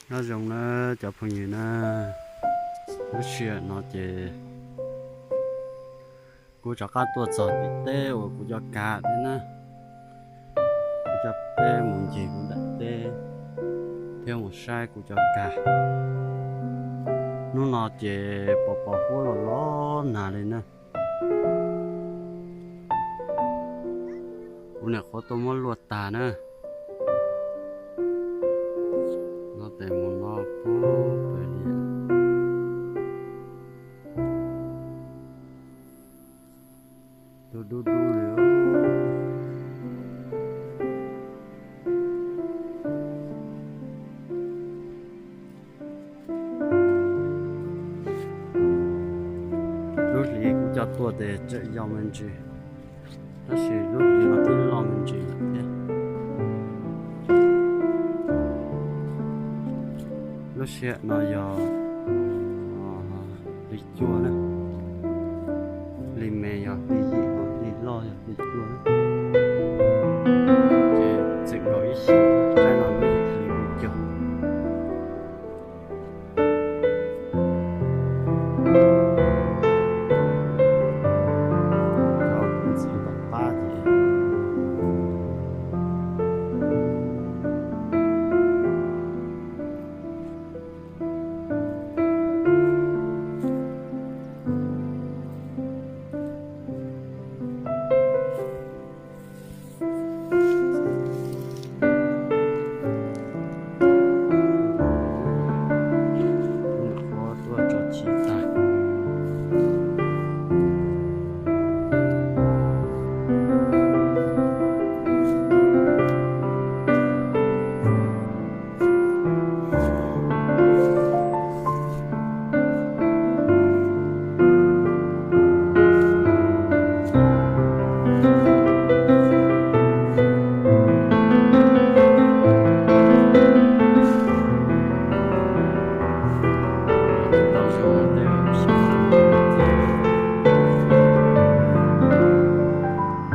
Nyob zoo na cov phooj ywg na, lub sij hawm no ces kuv rov qab tuaj txog tim teb uas kuv cov kag thiab na. Kuv cov peb mus ncig kuv daim teb thiab mus saib kuv cov kag. Hnub no ces pos pos huab los los nag li na. Kuv nyuam qhuav tuaj muab luaj tag na. No tes mus no pub pem li. Dub dub dub li. Lub hlis kuv coj tuaj tes tseem yau me ntsis, tab sis lub hlis no twb loj me ntsis lawm thiab. Lub sij hawm no yog hli cuaj na, hli me yog hli yim, hli loj yog hli cuaj na. Ces tseem nkaus ib xyoos, tsam no lub hli cuaj. Ntxiv tom qab ces nyuam qhuav tuaj tso chiv tag.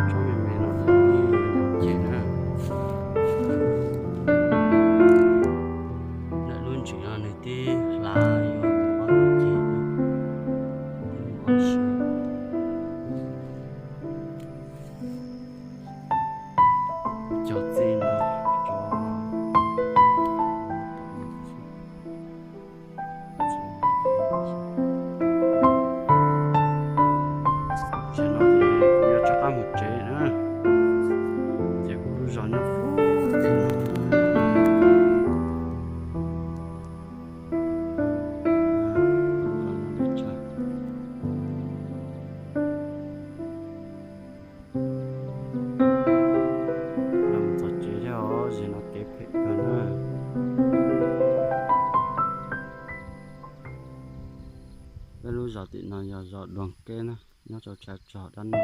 Tsob me me no ces na, lawm lub ntsis no nws twb hlav yuav ob tug ceg na, twb muaj ob sab. Cog txij no rau Tam sim no ces kuv yuav rov qab mus tsev na, ces kuv lub zos nyob puag tim no. Los mus txog tsev thiab os, zem no kev phem kawg na. Peb lub zos tim no yog zos Dua Keb na, nyob rau tshav txog dab no.